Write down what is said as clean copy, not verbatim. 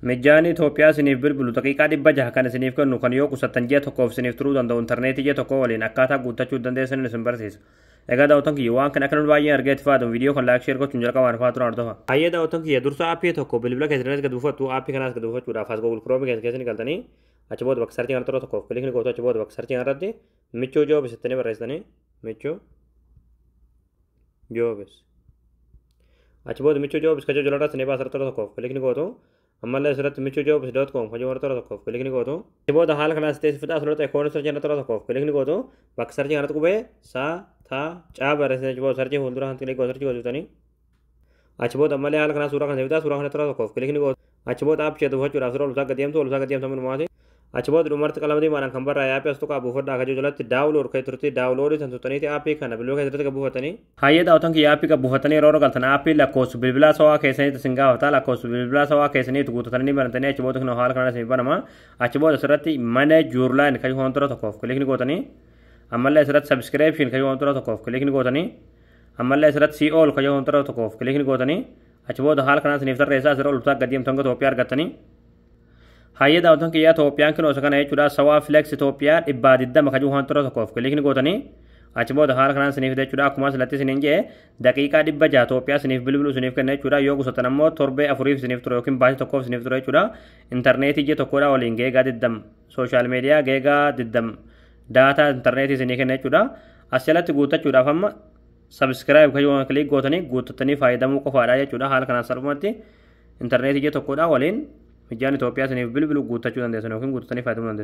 Mijaan Itoophiyaa isiniif bilbilu daqiiqaa 600 kan isiniif kennu kan yoo qusattan ji'a tokkoof isiniif turuu danda'u intarneetii ji'a tokko waliin akkaataa guuttachuu dandeessan isin barsiisa. Egaa daawwattoon kiyya waan kana akka nu baay'een argee itti fayyadamu viidiyoo kan like share gochuun jalqabaan fa'aa turan hordofa. Hayyee daawwattoon kiyya dursa aappii tokko bilbila keessan gad buufattu aappii kanaas gad buufachuudhaaf as Google Chrome keessa ni galtanii achi booda bakka searchii kanatti tokkoof click ni gootu achi booda bakka searchii kanarratti Michuu Jobs jettanii barreessitanii Michuu Jobs. Achi booda Michuu Jobs kajoo jalarratti ni baasa tokkoof click ni gootu. Ammallee asirratti michuujobs.com kajoo warra tokkoof click ni gootu. Achi booda haala kanaas ta'e fixaa asirratti ekoon searchii kanatti tokkoof click ni gootu. Bakka searchii kanatti qubee sa ta caa barreessitanii achi booda searchii fuuldura kan click gootu searchii gootanii. Achi booda ammallee haala kanaa suuraa kana fixaa suuraa kanatti tokkoof click ni gootu. Achi booda aappii buufachuudhaaf suuraa ol gad deemtu ol gad deemtu minumaati. Achi booda dhumarratti qalama diimaadhaan kan barraa'e aappii as tuqaa buufadhaa kajoo jalatti download kan turte downloadii san tuttaniiti aappii kana bilbila keessatti kan buufatanii. Hayyee daawwattoon kiyya aappii kan buufatanii yeroo galtan aappii lakkoofsa bilbilaa sawaa keessaniitti isin gaafata lakkoofsa bilbilaa sawaa keessaniitti guutatanii banatanii achi booda kan haala kanaan isin banama. Achi booda asirratti manage your line kan wantoota tokkoof click ni gootanii. Ammallee asirratti subscription kan wantoota tokkoof click ni gootanii. Ammallee asirratti see all kan wantoota tokkoof click ni gootanii. Achi booda haala kanaan isiniif tarreessaa asirra ol gad deemtan Itoophiyaa argattanii. Hayyee daawwattoon kiyyaa Itoophiyaan kinoo isa kana jechuudha sawaa flex Itoophiyaa 120 kajuu wantoota tokkoof click ni gootanii. Achi booda haala kanaan isiniif jechuudha akkuma asirratti isiniin jee daqiiqaa 600 Itoophiyaa isiniif bilbilu isiniif kenna jechuudha yoo qusatan ammoo torbee afuriif isiniif ture yookiin baasii tokkoof isiniif ture jechuudha. Intarneetii ji'a tokkodha waliin giga 20 social media giga 20 data intarneetii isinii kenna jechuudha. As jalatti guuttachuudhaaf amma subscribe kajuu click gootanii guuttatanii fayyadamuu qofaadha jechuudha. Haala kanaan salphumatti intarneetii ji'a tokkodha waliin mijaan Itoophiyaa isiniif bilbilu guuttachuu dandeessan yookiin guuttatanii fayyadamuu dandeessan.